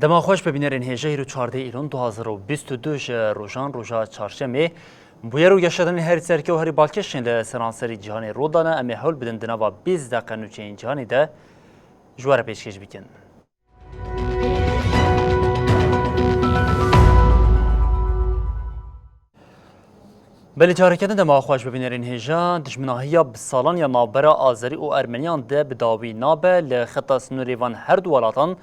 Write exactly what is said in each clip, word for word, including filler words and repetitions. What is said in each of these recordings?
Dema xweş be bînerên hêja, îro çardeh Îlon du hazar û bîst û du ji rojan roja çarşemê. Bûyer û geşedanên herî serke û herî balkêş ên li seranserî cîhanê rû dane. Em ê hewl bidin di nava bîst deqe nûçeyên cîhanê de ji we re pêşkêş bikin. Belê, careke din dema xweş be bînerên hêja, dijminahiya bi salan ya navbera Azerî û Ermeniyan de bi dawî nabe. Li xeta sinûrê van her du welatan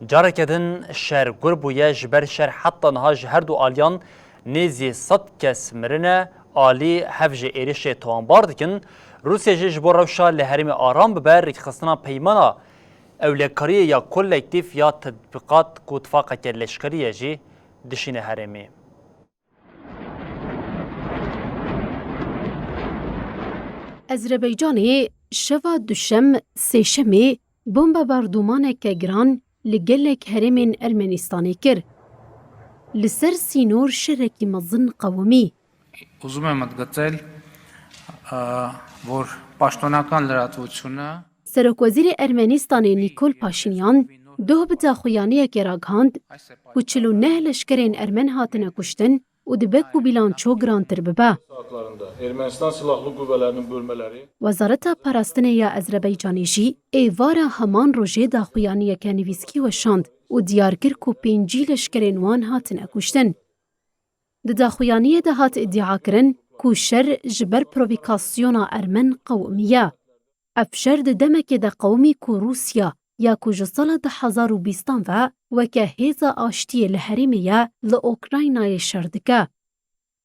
careke din şer gur bûye. Ji ber şer heta niha ji her du aliyan nêzî sed kes mirine, alî hev jî êrişê tawanbar dikin. Rûsya jî ji bo rewşa li herêmê aram bibe, rêkxistina peymana ewlekariyê ya kolektîf ya tetbîqat ku tifaqeke leşkerî ye jî dişîne herêmê. Ezrebeycanê şeva duşem, sêşemê, bombebardûmaneke giran li gelek herêmên Ermenîstanê kir. Li ser sînor şerekî mezin qewimî. Ուզում եմ ընդգծել, ը, որ պաշտոնական լրատվությունը Serokwezîrê Ermenîstanê Nîkol Paşînyan doh bi daxuyaniyekê ragihand ku çil û neh leşkerên Ermen hatine kuştin û dibe ku bîlanço girantir bibe. Saatlarında Ermenistan Silahlı Qüvvelerinin bölmeleri Wezareta Parastinê ya Ezrebeycanê jî êvara heman rojê daxuyaniyeke nivîskî weşand û diyar kir ku pêncî leşkerên wan hatine kuştin. Di daxuyaniyê de hat îdiakirin ku şer ji ber provîkasyona Ermen qewimiye. Ev şer di demekê de qewimî ku Rûsya ya ku ji sala du hezar û bîstan ve weke hêza aştiyê li herêmê ye, li Ukraynayê şer dike.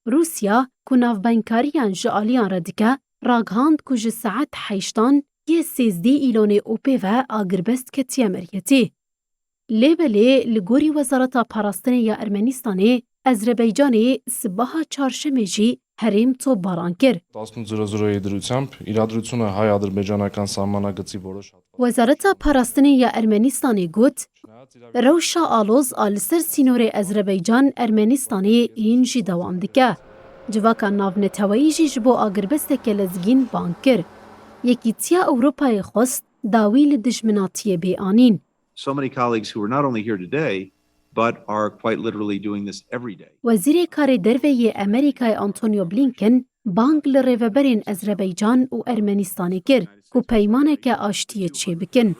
Rûsya ku navbenkariyan ji aliyan re dike, ragihand ku ji saet heştan yê sêzdeh Îlonê û pê ve agirbest ketiye meriyetê. Lê belê li gorî Wezareta Parastinê ya Ermenîstanê, Ezrebeycanê sibaha çarşemê jî herêm topbaran kir. Տասնութ զրո զրոյի դրությամբ իրադրությունը հայ-ադրբեջանական սահմանագծի որոշ հատված Wezareta Parastinê ya Ermenîstanê got, rewşa aloz a li ser sînorê Ezrebeycan-Ermenîstanê hîn jî dewam dike. Civaka navneteweyî jî ji bo agirbesteke lezgîn bang kir. Yekîtiya Ewropayê xwest dawî li dijminatiyê bê anîn. So many colleagues who are not only here today, but are quite literally doing this every day. Wezîrê Karê Derve yê Amerîkayê Antonio Blinken bang li rêveberên Ezrebeycan û Ermenîstanê kir ku peymaneke aştiyê çêbikin.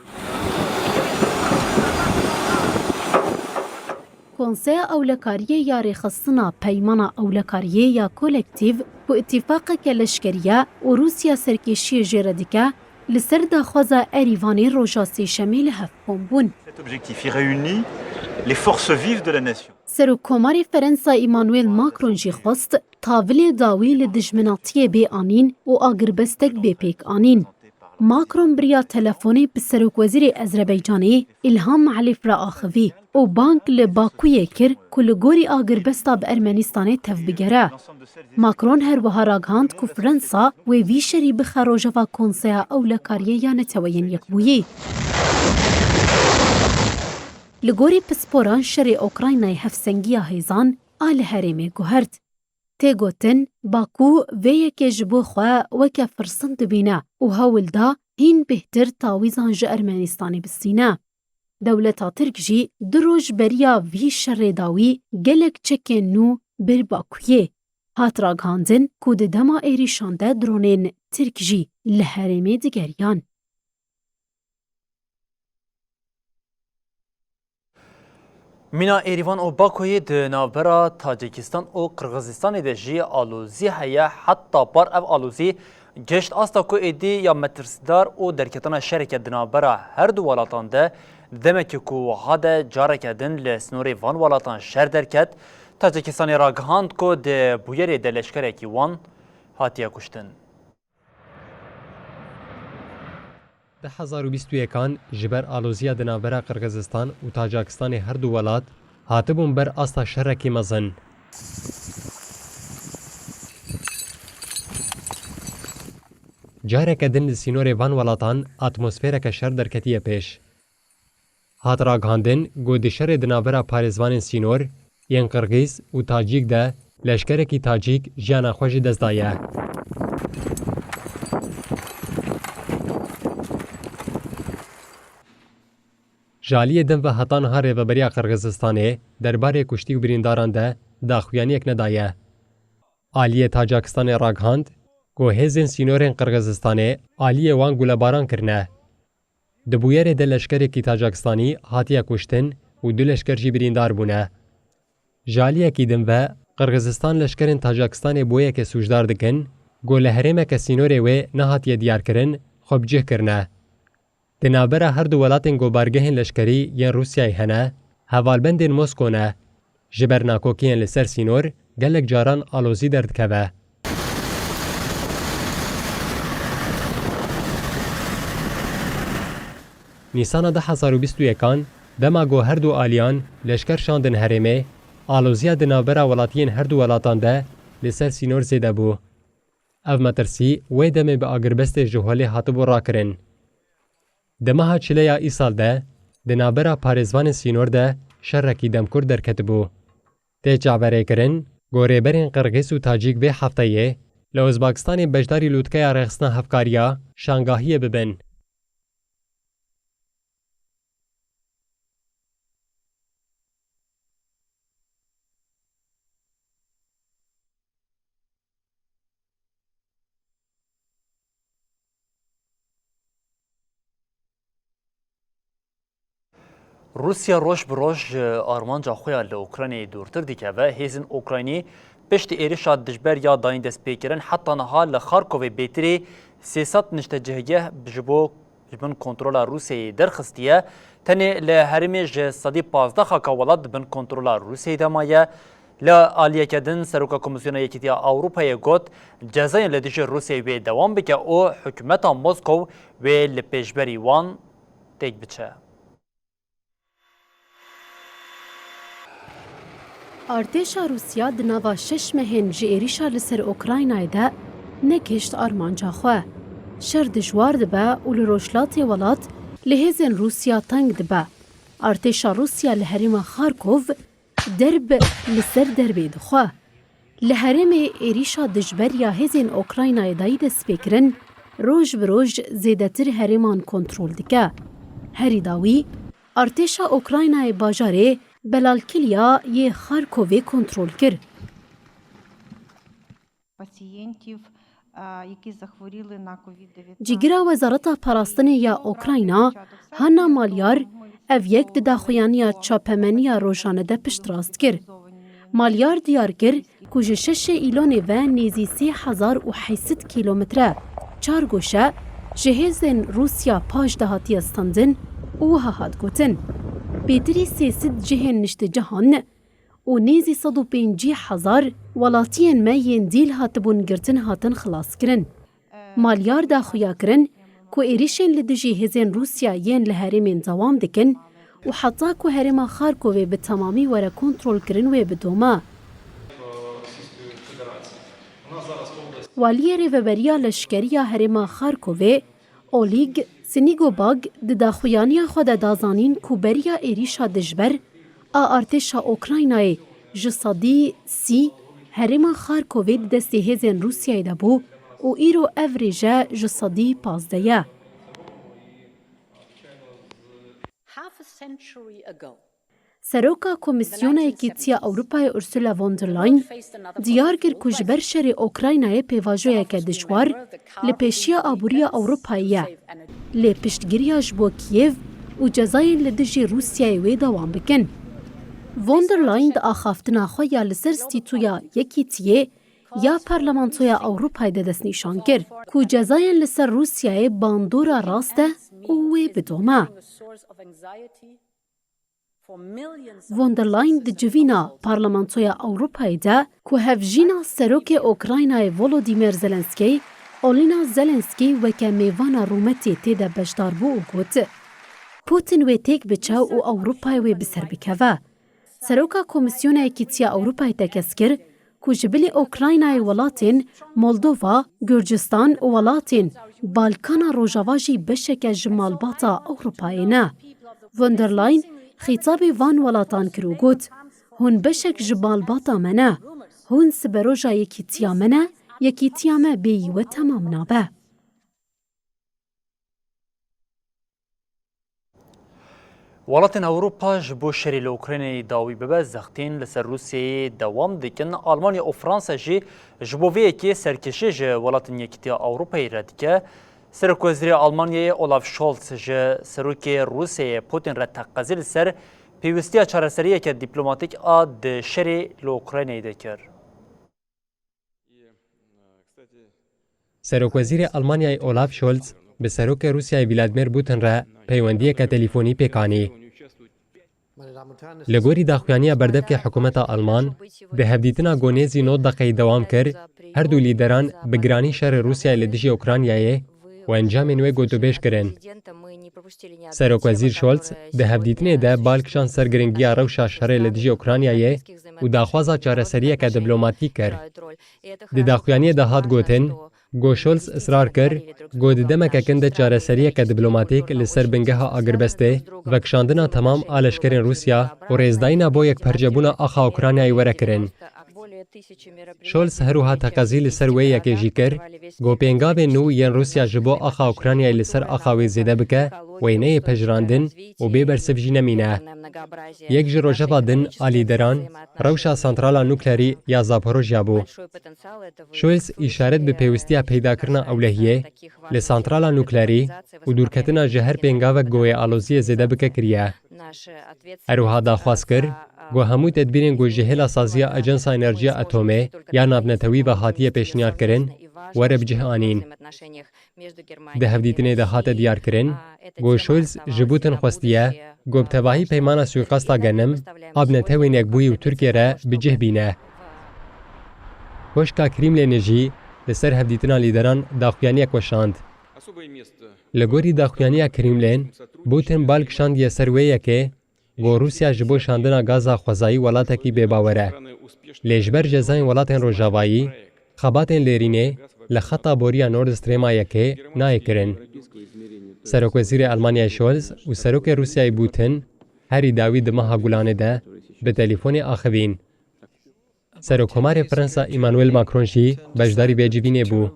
Konseya Ewlekariyê ya Rêxistina Peymana Ewlekariyê ya Kolektîv ku îtîfaqeke leşkerî ye û Rûsya serkêşiyê jê re dike, li ser daxwaza Erîvanê roja Sêşemê li hev kom bûn. Cet objectif, il réunit les forces vives de la nation. Serokkomarê Ferensa Emmanuel Macron jî xwest tavilê dawî li dijminatiyê bê anîn û agirbestek bê pêk anîn. Macron bi riya telefonê bi Serokwezîrê Ezrebeycanê Îlham Elîf re axivî û bang li Bakuyê kir ku li gorî agirbesta bi Ermenîstanê tevbigere. Macron her wiha ragihand ku Fransa wê vî şerî bixe rojeva Konseya Ewlekariyê ya Neteweyên Yekbûyî. Li gorî pisporan şerê Ukraynayê hevsengiya hêzan a li herêmê guhert. Tê gotin, Bakû vê yekê ji bo xwe weke firsin dibîne û hewl da hîn bêhtir tawîzan ji Ermenîstanê bistîne. Dewleta Tirk jî du roj beriya vî şerê dawî gelek çekên nû bir Bakuyê. Hat ragihandin ku di dema êrîşan de dronên Tirk jî li herêmê digeriyan. Mîna Êrîvan û Bakoyê di navbera Tacikistan û Qirxizistanê de jî alozî heye. Heta par ev alozî gihişt asta ku êdî ya metirsîdar û derketana şereke di navbera her du welatan de, demekî ku wiha de careke din li sînorê van welatan şer derket. Tacikistanê ragihand ku di bûyerê de leşkerekî wan hatiye kuştin. Du hezar û bîst û yekan ji ber aloziya di navbera Qirgizistan û Tacakistanê her du welat hatibûn ber asta şerekî mezin. Careke din li sînorê van welatan atmosfereke şer derketiye pêş. Hat ragihandin ku di şerê di navbera parêzvanên sînor yên Qirgîz û Tacîk de leşkerekî Tacîk jiyana xwe ji dest daye. Ji aliyê din ve heta niha rêveberiya Qirgizistanê derbarê kuştî û birîndaran de daxuyaniyek nedaye. Aliyê Tacakistanê ragihand ku hêzên sînorên Qirgizistanê aliyê wan gulebaran kirine. Di bûyerê de leşkerekî Tacakistanî hatiye kuştin û du leşker jî birîndar bûne. Ji aliyekî din ve, Qirgizistan leşkerên Tacakistanê bi wê yekê sûcdar dikin ku li herêmeke sînorê wê nehatiye diyarkirin, xwe bi cih kirine. Di navbera her du welatên ku bargehên leşkerî yên Rûsyayê hene, hevalbendên Mosko ne. Ji ber nakokiyên li ser sînor gelek caran alozî derdikeve. Nîsana du hezar û bîst û yekan, dema ku her du aliyan leşker şandin herêmê, aloziya di navbera welatiyên her du welatan de li ser sînor zêde bû. Ev metirsî wê demê bi agirbestê ji holê hatibû rakirin. Di meha çilê ya îsal de, di navbera parêzvanên sînor de şerekî demkurt derketibû. Tê çaverêkirin ku rêberên Qirgîz û Tacîk vê hefteyê li Uzbekistanê beşdarî lûtkeya rêxistina hevkariya Şangahiyê bibin. Rûsya roj bi roj ji armanca xwe ya li Ukraynayê dûrtir dikeve. Hêzên Ukraynî piştî êrişa dijber ya dayîn destpêkirin heta niha li Xarkovê bêtirî sê sed niştecihgeh ji bo ji bin kontrola Rûsyayê derxistiye. Tenê li herêmê ji sedî pazdeh xaka welat di bin kontrola Rûsyayê de maye. Li aliyeke din, Seroka Komîsyona Yekîtiya Ewropayê got, cezayên li dijî Rûsyayê wê dewam bike û hikûmeta Moskow wê li pêşberî wan têk biçe. Artêşa Rûsya di nava şeş mehên ji êrîşa li ser Ukraynayê de negihişt armanca xwe. Şer dijwar dibe û li rojhilatê welat li hêzên Rûsya teng dibe. Artêşa Rûsya li herêma Xarkov derb li ser derbê dixwe. Li herêmê êrîşa dijber ya hêzên Ukraynayê dayî destpêkirin, roj bi roj zêdetir herêman kontrol dike. Herî dawî, artêşa Ukraynayê bajarê Belalkilya yê Xarkovê kontrol kir. Пацієнтів, е, які захворіли на ковід дев'ятнадцять. Cîgira Wezareta Parastinê ya Ukrayna, Hanna Malyar, ev yek di daxuyaniya çapemeniya rojane de piştrast kir. Malyar diyar kir ku ji şeşê Îlonê ve nêzî sê hezar û heyt sed kîlometre çar goşe ji hêzên Rûsya paş de hatiye standin û wiha hat gotin, Pêtirî sê sed cihên niştecihan û nêzî sed û pêncî hezar welatiyên me yên dîl hatibûn girtin hatin xilaskirin. Malyar da xuya kirin ku êrîşên li dijî hêzên Rûsya yên li herêmên dewam dikin û heta ku herêma Xarkovê bi temamî were kontrolkirin wê bidome. Waliyê Rêveberiya Leşkerî ya Herêma Xarkovê, Olîg Sinîgobag, di daxuyaniya xwe de da zanîn ku beriya êrîşa dijber a artêşa Ukraynayê ji sedî sî herêma Xarkovê di destê hêzên Rûsyayê de bû û îro ev rêje ji sedî pazdeh ye. Half a century ago, Seroka Komîsyona Yekîtiya Ewropayê Ursula von der Leyen diyar kir ku ji ber şerê Ukraynayê pêvajoyeke dijwar li pêşiya aboriya Ewropayê ye. Lê piştgiriya ji bo Kîyev û cezayên li dijî Rûsyayê wê dewam bikin. Von der Leyen di axaftina xwe ya li ser stîtuya Yekîtiyê ya Parlamentoya Ewropayê de destnîşan kir ku cezayên li ser Rûsyayê bandora rast e û wê bidome. Von der Leyen di civîna Parlamentoya Ewropayê de ku hevjîna serokê Ukraynayê Volodymyr Zelensky, Olena Zelensky weke mêvana rûmetê tê de beşdar bû û got, Putin wê têk biçe û Ewropayê wê bi ser bikeve. Seroka Komîsyona Yekîtiya Ewropayê tekez kir ku ji bilî Ukraynayê welatên Moldova, Gurcistan û welatên Balkana Rojava jî beşeke ji malbata Ewropayê ne. Von der Leyen xîtabî van welatan kir û got, Hûn beşek ji malbata me ne. Hûn siberoja yekîtiya me ne, yekîtiya me bêyî we temam nabe. Welatên Ewropa ji bo şerê li Ukraynayê dawî bibe, zextên li ser Rûsyayê dewam dikin. Almanya û Fransa jî ji bo vê yekê serkêşiyê ji Welatên Yekîtiya Ewropayê re dike. Serokwezîrê Almanyayê Olaf Scholz ji Serokê Rûsyayê Putin re teqezî li ser pêwîstiya çareseriyeke dîplomatîk a di şerê li Ukraynayê de kir. Serokwezîrê Almanyayê Olaf Scholz bi Serokê Rûsyayê Vladimir Putin re peywendiyeke telîfonî pêk anî. Li gorî daxuyaniya berdevkê hikûmeta Alman, di hevdîtina ku nêzî nod deqeyî dewam kir, her du lîderan bi giranî şerê Rûsyayê li dijî Ukraynayê û encamên wê gotûbêj kirin. Serokwezîr Scholz di hevdîtinê de bal kişand ser giringiya rewşa şerê li dijî Ukraynayê û daxwaza çareseriyeke diplomatîk kir. Di daxuyaniyê de hat gotin, ku Scholz israr kir, ku di demeke kin de çareseriyeke diplomatîk li ser bingeha agirbestê, vekişandina temam a leşkerên Rûsya û rêzdayîna bo yekperçebûna axa Ukraynayê were kirin. Scholz her wiha teqezî li ser wê yekê jî kir, ku pêngavên nû yên Rûsya ji bo axa Ukraynayê li ser axa wê zêde bike, wê neyê pejirandin û bê bersiv jî nemîne. Yek ji rojeva din a lîderan, rewşa santrala nuklerî ya Zaporojya bû. Scholz îşaret bi pêwîstiya peydakirina ewlehiyê li santrala nuklerî û dûrketina ji her pêngavek ku wê aloziyê zêde bike kiriye. Her wiha daxwaz kir, ku hemû tedbîrên ku ji hêla saziya Ajansa Enerjiya Atomê ya Navnetewî ve hatiye pêşniyar kirin, were bi cih anîn. Di hevdîtinê de hate diyarkirin, ku Scholz ji Putin xwestiye, ku bi tevahî peymana suîqasta genim a bi Netewên Yekbûyî û Tirkiyê re bi cih bîne. Koşka Krîmlênê jî li ser hevdîtina lîderan daxuyaniyek weşand. Li gorî daxuyaniya Krîmlên, Putin bal kişandiye ser wê yekê, ku Rûsya ji bo şandina gaza xwezayî welatekî bêbawer e. Lê ji ber cezayên welatên Rojavayî, xebatên lêrînê li xeta boriya Nord Streama yekê nayê kirin. Serokwezîrê Almanyayê Scholz û Serokê Rûsyayê Putin herî dawî di meha Gulanê de bi telîfonê axivîn. Serokkomarê Fransa Emmanuel Macron jî beşdarî vê civînê bû.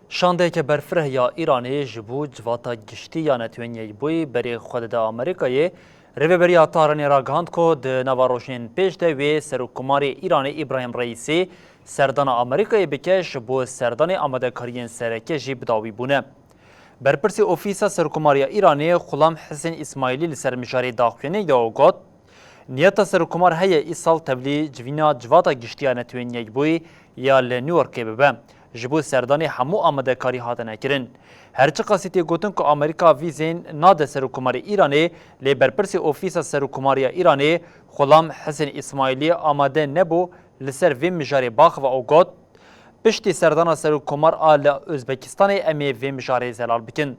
Şandeyeke berfireh ya Îranê ji bo Civata Giştî ya Netewên Yekbûyî berê xwe dide Amerîkayê. Rêveberiya Tahranê ragihand ku di nava rojên pêş de wê Serokkomarê Îranê Îbrahîm Reîsî serdana Amerîkayê bike, ji bo serdanê amadekariyên sereke jî bi dawî bûne. Berpirsê Ofîsa Serokkomariya Îranê Xulam Hisên Îsmaîlî li ser mijarê daxuyaniyê de got, Niyeta Serokkomar heye îsal tevlî civîna Civata Giştî ya Netewên Yekbûyî ya li New Yorkê bibe. Ji bo serdanê hemû amadekarî hatine kirin. Her çiqasî tê gotin ku Amerîka vîzên nade Serokkomarê Îranê, lê berpirsê Ofîsa Serokkomariya Îranê Xulam Hisên Îsmaîlî amade nebû li ser vê mijarê biaxive û got, Piştî serdana Serokkomar a li Ozbekistanê em ê vê mijarê zelal bikin.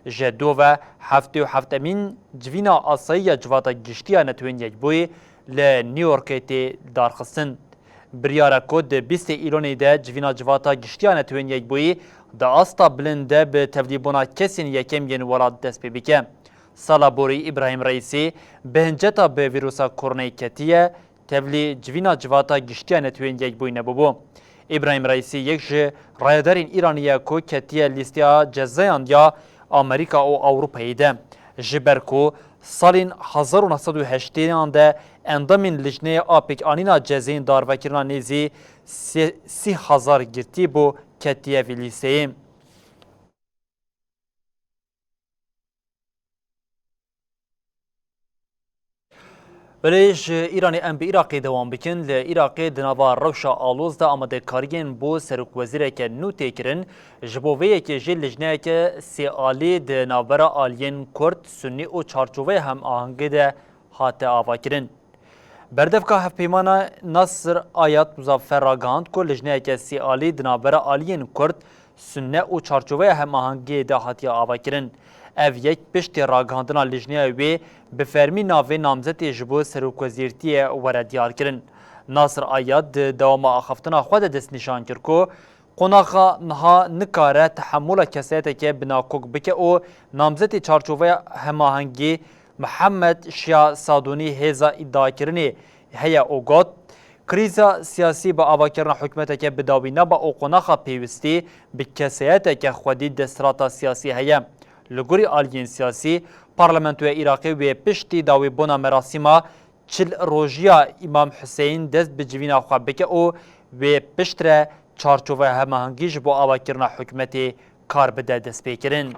Ji dû ve heftê û heft emîn civîna asayî ya Civata Giştî ya Netewên Yekbûyî li New Yorkê tê darxistin. Biryar e ku di bîstê Îlonê de civîna Civata Giştî ya Netewên Yekbûyî di asta bilind de bi tevlîbûna kesên yekem yên welat dest pê bike. Sala borî Îbrahîm Reîsî bi hinceta bi vîrusa koronayê ketiye, tevlî civîna Civata Giştî ya Netewên Yekbûyî nebûbû. Îbrahîm Reîsî yek ji rayedarên Îranê ye ku ketiye lîsteya cezayan ya Amerîka û Ewropayê de. Ji ber ku salên hezar û neh sed û heştêyan de endamên Lijneyê a Pêkanîna Cezayên Darvekirina nêzî sê-, sî hezar girtî bû ketiye vê lîsteyê. Belê ji Îranê em bi Iraqê dewam bikin. Li Iraqê di nava rewşa aloz de amadekariyên bo serokwezîreke nû tê kirin. Ji bo vê yekê jî lijneyeke sê alî di navbera aliyên Kurd, Sunnî û çarçoveya hemahengê de hate avakirin. Berdevka Hevpeymana Nasir Ayat Muzaffer ragihand ku lijneyeke sê alî di navbera aliyên Kurd, Sunne û çarçoveya hemahengiyê de hatiye avakirin. Ev yek piştî ragihandina lijneya wê bi fermî navê namzetê ji bo serokwezîrtiyê were diyarkirin. Nasir Ayad di dewama axaftina xwe de destnîşan kir ku qonaxa niha nikare tehemûla kesayeteke binakok bike û namzetê çarçoveya hemahengî Mihemed Şiya Sadûnî hêza îdiakirinê heye û got, Krîza siyasî bi avakirina hikûmeteke bi dawî neba û qonaxa pêwistî bi kesayeteke xwedî desthilata siyasî heye. Li gorî aliyên siyasî, Parlamentoya Iraqê wê piştî dawîbûna merasîma çil rojiya Îmam Huseyîn dest bi civîna xwe bike û wê piştre çarçoveya hemahengî ji bo avakirina hikûmetê kar bide destpêkirin.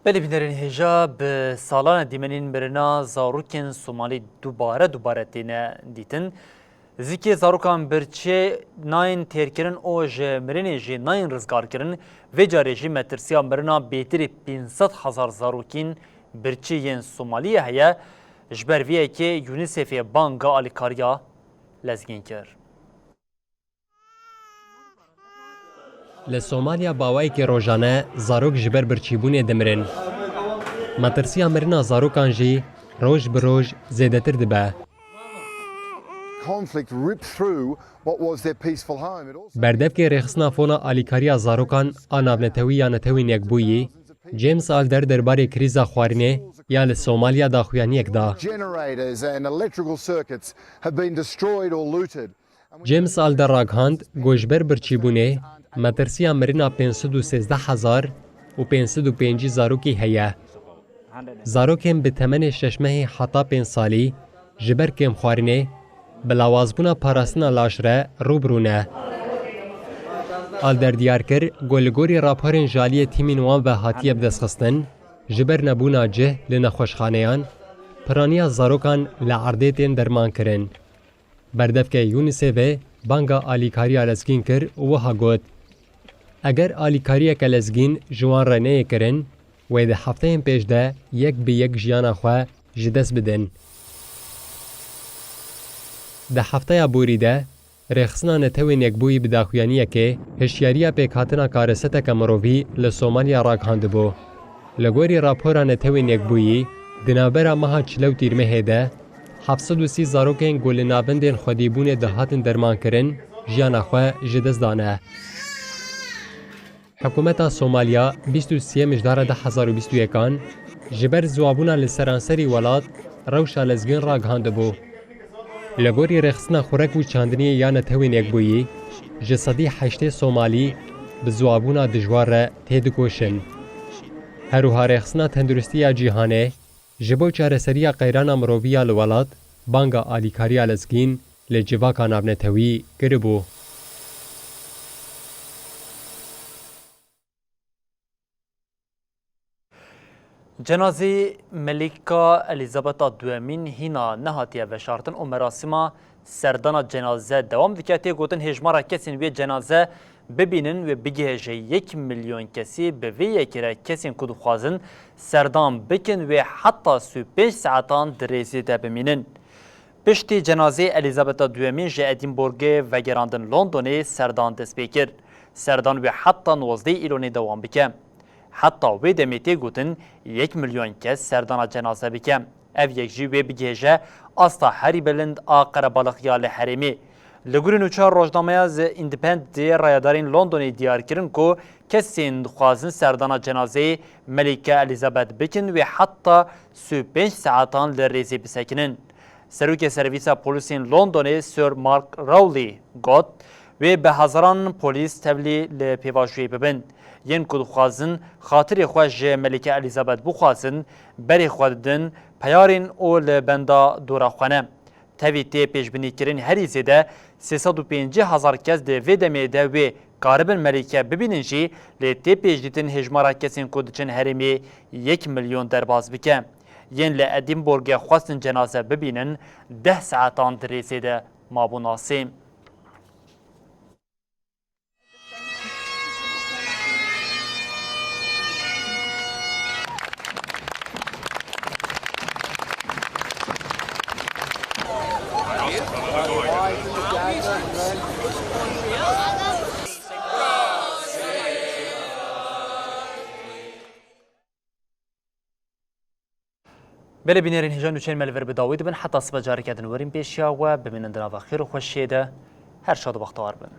Belê bînerên hêja, bi salane dîmenên mirina zarokên Somalî dubare dubare têne dîtin. Zikê zarokan birçî nayên têrkirin û ji mirinê jî nayên rizgarkirin. Vê carê jî metirsiya mirina bêtirî pênc sed hezar zarokên birçî yên Somaliyê heye. Ji ber vê yekê UNICEFê banga alîkariya lezgîn kir. Li Somalya bi awayekî rojane zarok ji ber birçîbûnê dimirin. Metirsiya mirina zarokan jî roj bi roj zêdetir dibe. Conflict ripped through what was their peaceful home. It also Berdevkê rêxistina fona alîkariya zarokan a navnetewî ya Netewên Yekbûyî, James Alder derbarê krîza xwarinê ya li Somalya daxuyaniyek da. Generators and electrical circuits have been destroyed or looted. James Alder ragihand ku ji ber birçîbûnê metirsiya mirina pênc sed û sêzdeh hezar û pênc sed û pêncî zarokî heye. Zarokên bi temenê şeş mehî heta pênc salî ji ber kêmxwarinê bi lawazbûna parastina laş re rû bi rû ne. Alder diyar kir ku li gorî raporên ji aliyê tîmên wan ve hatiye bidestxistin, ji ber nebûna cih li nexweşxaneyan, piraniya zarokan li erdê tên dermankirin. Berdevkê UNICEFê banga alîkariya lezgîn kir û wiha got, Eger alîkariyeke lezgîn ji wan re neyê kirin, wê di hefteyên pêş de yek bi yek jiyana xwe ji dest bidin. Di hefteya borî de, Rêxistina Netewên Yekbûyî bi daxuyaniyekê hişyariya pêkhatina kareseteke mirovî li Somalya ragihandibû. Li gorî rapora Netewên Yekbûyî, di navbera meha çil û tîrmehê de heft sed û sî zarokên ku li navendên xwedîbûnê dihatin dermankirin, jiyana xwe ji dest dane. Hikûmeta Somalya bîst û sê Mijdara du hezar û bîst û yekan ji ber ziwabûna li seranserî welat rewşa lezgîn ragihandibû. Li gorî Rêxistina Xurek û Çandiniyê ya Netewên Yekbûyî, ji sedî heştê Somalî bi ziwabûna dijwar re têdikoşin. Her wiha Rêxistina Tenduristî ya Cîhanê ji bo çareseriya qeyrana mirovî ya li welat banga alîkariya lezgîn li civaka navnetewî kiribû. Cenazeyê Melîka Elîzabeta Duyemîn hîna nehatiye veşartin û merasîma serdana cenaze dewam dike. Tê gotin hêjmara kesên wê cenaze bibînin wê bigihêje yek milyon kesî. Bi vê yekê re kesên ku dixwazin serdan bikin wê heta sî û pênc saetan di rêzê de bimînin. Piştî cenazeyê Elîzabeta Duyemîn ji Edînborgê vegerandin Londonê, serdan dest pê kir. Serdan wê heta nozdehê Îlonê dewam bike. Heta wê demê tê gotin yek milyon kes serdana cenaze bike. Ev yek jî wê bigihêje asta herî bilind a qerebalixiya li herêmê. Li gorî nûçeya rojnameya The Independentê, rayedarên Londonê diyar kirin ku kesên dixwazin serdana cenazeyê Melîke Elîzabet bikin wê heta sî û pênc saetan li rêzê bisekinin. Serokê Servîsa Polîsên Londonê Sir Mark Rowley got, wê bi hezaran polîs tevlî li pêvajoyê bibin. Yên ku dixwazin xatirê xwe ji Melîke Elîzabet bixwazin, berê xwe didin peyarên û li benda dora xwe ne. Tevî tê pêşbînîkirin herî zêde sê sed û pêncî hezar kes di vê demê de wê karibin Melîke bibînin jî, lê tê pêşdîtin hêjmara kesên ku diçin herêmê yek milyon derbas bike. Yên li Edinburghê xwestin cenaze bibînin, deh saetan di rêzê de mabûn asê. Belê bînerên hêja, nûçeyên me li vir bi dawî dibin. Heta sibe careke din werin pêşiya we. Bimînin di nava xêr û xweşiyê de. Her şad û bextewar bin.